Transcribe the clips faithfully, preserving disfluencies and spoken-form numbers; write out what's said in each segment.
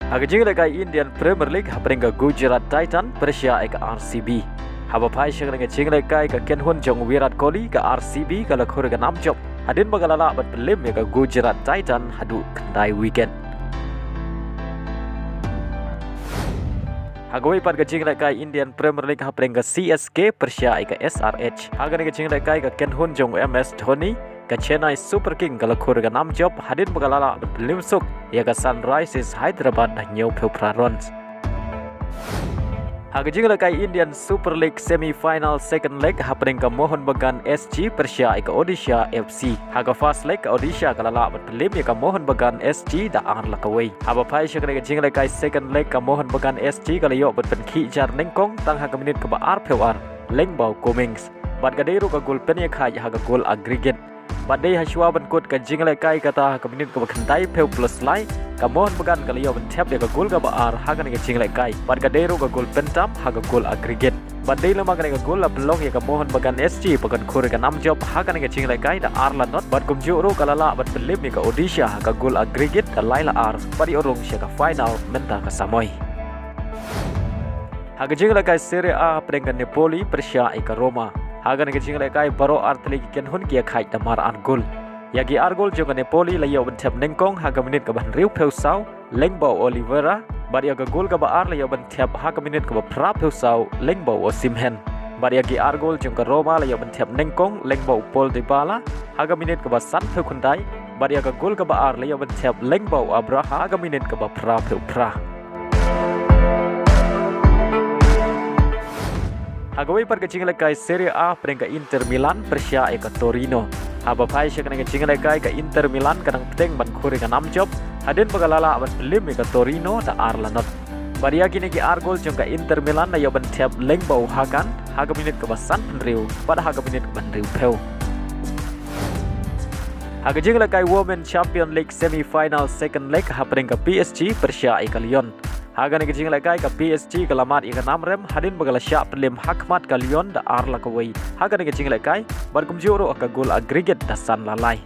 Ha ka jinglehkai Indian Premier League hapdeng ka Gujarat Titan pyrshah ïa ka R C B. Haba phai sha kane ka jinglehkai ka kynhun jong Virat Kohli, ka R C B ka la khur ïa ka nam jop hadien ba ka la lah ban pynlip ïa ka Gujarat Titan haduh khyndai wicket. Ha kawei pat ka jinglehkai Indian Premier League hapdeng ka C S K pyrshah ïa ka S R H. Ha kane ka jinglehkai ka kynhun jong M S Dhoni, ka Chennai Super King ka la khur ïa ka nam jop hadien ba ka la lah ban pynlip suk ïa ka Sunrisers Hyderabad da hynñiewphew phra runs. Ha ka jinglehkai Indian Super League semi final second leg hapdeng ka Mohun Bagan S G pyrshah ïa ka Odisha F C. Ha ka first leg ka Odisha ka la lah ban pynlip ïa ka Mohun Bagan S G da ar la kawei. Haba phai sha kane ka jinglehkai second leg ka Mohun Bagan S G ka la ïoh ban pynkhih jar nyngkong tang ha ka minit kaba arphew ar lyngba u Cummings. Bad ka dei ruh ka gol pynïakhaid ha ka gol aggregate. Bad dei hashwa ban kut ka jinglehkai kata ha ka minit kaba khyndaiphew plus lai, ka Mohun Bagan ka la ïoh ban thep ïa ka gol kaba ar ha kane ka jinglehkai. Bad ka dei ruh ka gol pyntam ha ka gol aggregate. Bad dei lem ma kane ka gol la pynlong ïa ka Mohun Bagan S G ba kan khur ïa ka nam jop ha kane ka jinglehkai da ar la not. Bad kumjuh ruh ka la lah ban pynlip ïa ka Odisha ha ka gol aggregate da lai la ar. Bad ïoh rung sha ka final mynta ka samoi. Ha ka jinglehkai Serie A hapdeng ka Napoli pyrshah ïa ka Roma. Ha kane ka jinglehkai baroh artylli ki kynhun ki ïakhaid da mar ar gol. Ïa ki ar gol jong ka Napoli la ïoh ban thep nyngkong ha ka minit kaba hynriewphew saw lyngba u Oliveira. Bad ïa ka gol kaba ar la ïoh ban thep ha ka minit kaba phraphew saw lyngba u Osimhen. Bad ïa ki ar gol jong ka Roma la ïoh ban thep nyngkong lyngba u Paul Dybala ha ka minit kaba sanphew khyndai. Bad ïa ka gol kaba ar la ïoh ban thep lyngba u Abraham ha ka minit kaba phraphew phra. Ha kawei pat ka jinglehkai Serie A hapdeng ka Inter Milan pyrshah ïa ka Torino. Haba phai sha kane ka jinglehkai ka Inter Milan ka dang bteng ban khur ïa ka nam jop hadien ba ka la lah ban pynlip ïa ka Torino da ar la not. Bad ïa kine ki ar gol jong ka Inter Milan la ïoh ban thep lyngba u Hakan ha ka minit kaba sanphew hynriew bad ha ka minit kaba hynriewphew. Ha ka jinglehkai Women Champion League semi final second leg hapdeng ka P S G pyrshah ïa ka Lyon. Ha kane ka jinglehkai ka P S G ka la mad ïa ka nam rem hadien ba ka la shah pynlip ha khmat ka Lyon da ar la kawei ha kane ka jinglehkai, bad kumjuh ruh ha ka gol aggregate da san la lai.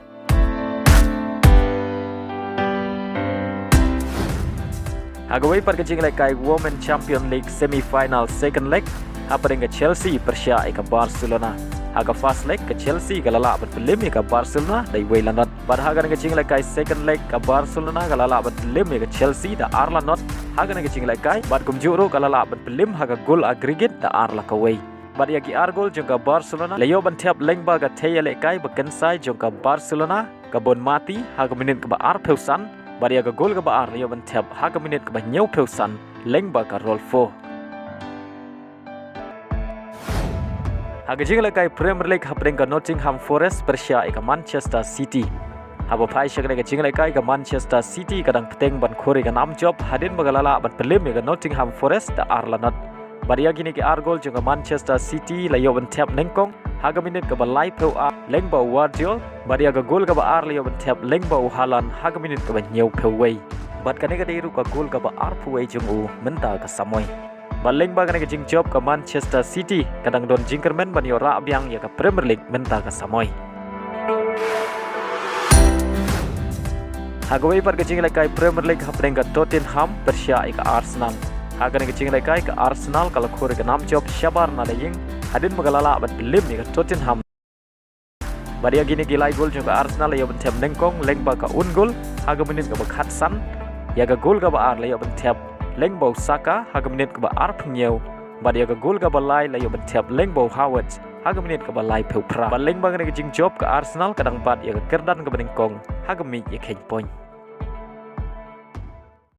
Ha kawei pat ka jinglehkai Women Champion League semi final second leg hapdeng ka Chelsea pyrshah ïa ka Barcelona. Ha ka first leg ka Chelsea ka la lah ban pynlip ïa ka Barcelona da iwei la not. Bad ha kane ka jinglehkai second leg ka Barcelona ka la lah ban pynlip ïa ka Chelsea da ar la not ha kane ka jinglehkai, bad kumjuh ruh ka la lah ban pynlip ha ka gol aggregate da ar la kawei. Bad ïa ki ar gol jong ka Barcelona la ïoh ban thep lyngba ka thei ïalehkai ba kynsai jong ka Barcelona, ka Bonmati ha ka minit kaba arphew san. Bad ïa ka gol kaba ar la ïoh ban thep ha ka minit kaba hynñiewphew san lyngba ka Rodolfo. Ha ka jinglehkai Premier League hapdeng ka Nottingham Forest pyrshah ïa ka Manchester City. Haba phai sha kane ka jinglehkai ka Manchester City ka dang bteng ban khur ïa ka nam jop hadien ba ka la lah ban pynlip ïa ka Nottingham Forest da ar la not. Bad ïa kine ki ar gol jong ka Manchester City la ïoh ban thep nyngkong ha ka minit kaba laiphew ar lyngba u Gvardiol. Bad ïa ka gol kaba ar la ïoh ban thep lyngba u Haaland ha ka minit kaba hynñiewphew wei. Bad kane ka dei ruh ka gol kaba arphew wei jong u mynta ka samoi. Bad lyngba kane ka jingjop ka Manchester City ka dang don jingkyrmen ban ïoh rah biang ïa ka Premier League mynta ka samoi. Ha kawei pat ka jinglehkai Premier League hapdeng ka Tottenham pyrshah ïa ka Arsenal. Ha kane ka jinglehkai ka Arsenal ka la khur ïa ka nam jop shabar na la ïing hadien ba ka la lah ban pynlip ïa ka Tottenham. Bad ïa kine ki lai gol jong ka Arsenal la ïoh ban thep nyngkong lyngba ka un gol ha ka minit kaba khatsan. Ïa ka gol kaba ar la ïoh ban thep lyngba u Saka ha ka minit kaba arphew hynñiew. Bad ïa ka gol kaba lai la ïoh ban thep lyngba u Havertz ha ka minit kaba laiphew phra. Bad lyngba kane ka jingjop ka Arsenal ka dang bat ïa ka kyrdan kaba nyngkong ha ka miej ïa kheiñ point.